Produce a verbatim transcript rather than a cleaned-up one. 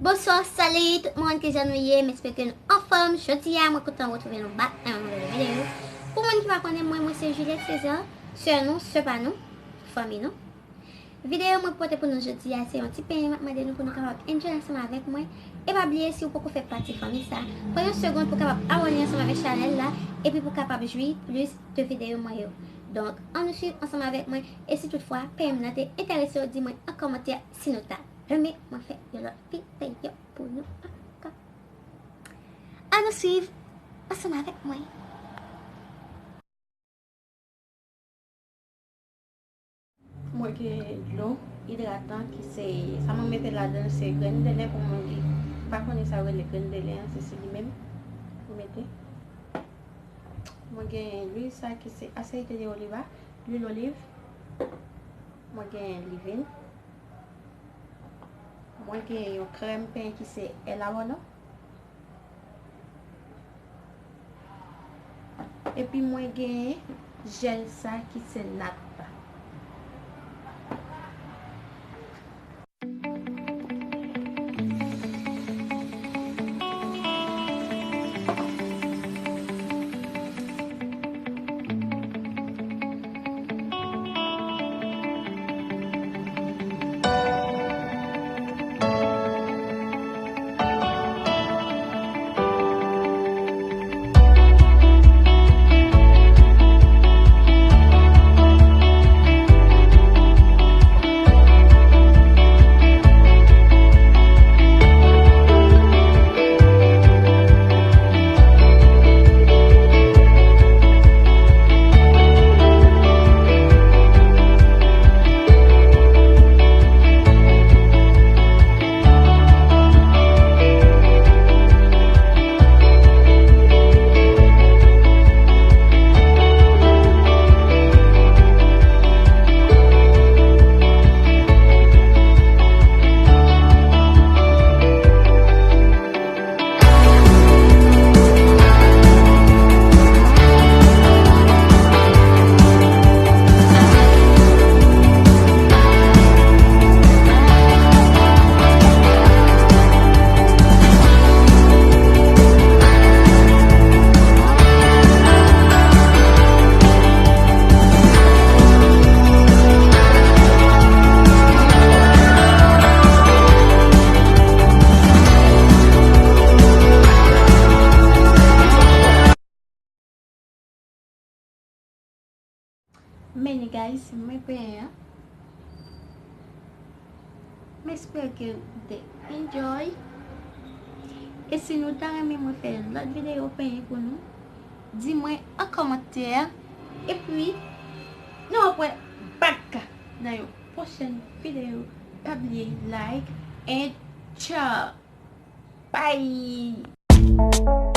Bonswa, salut tout moun, kijan nou ye? M espere ke nou anfòm. Jodi a, mwen kontan retwouve nou back nan yon nouvèl videyo. Pou moun ki pa konnen mwen, mwen se Juliette César, sè nou, sè pa nou, fanmi nou. Videyo mwen pote pou nou jodi a, se yon ti penyen m ap mande nou pou nou kapab enjoy ansanm avèk mwen. E pa bliye, si w poko fè pati fanmi sa, pran yon segonn pou w kapab abòne ansanm avèk chanèl la, epi pou w kapab jwi plis de videyo mwen yo. Donk, ann nou swiv ansanm avèk mwen, e si toutfwa penyen m nan te enterese w, di mwen an kòmantè si nou ta renmen mwen fè yon lòt videyo pou nou ankò. Ann nou swiv ansanm avèk mwen. Mwen gen dlo idratan ki se, sa mwen mete ladan l se grenn dele pou moun ki pa konnen sa yo rele grenn dele an, se, se li menm mwen mete. Mwen gen lwil sa ki se aceite de oliva, lwil oliv. Mwen gen livin. Mwen gen yon krèm penyen ki se El Abono. Epi mwen gen jèl sa ki se nat la. Men guys, mwen penyen an. M espere ke nou te enjoy. E si nou ta renmen mwen fè yon lòt videyo penyen pou nou, di mwen an kòmantè. Epi, nou ap wè back nan yon pwochèn videyo. Pa bliye like and ciao. Bye!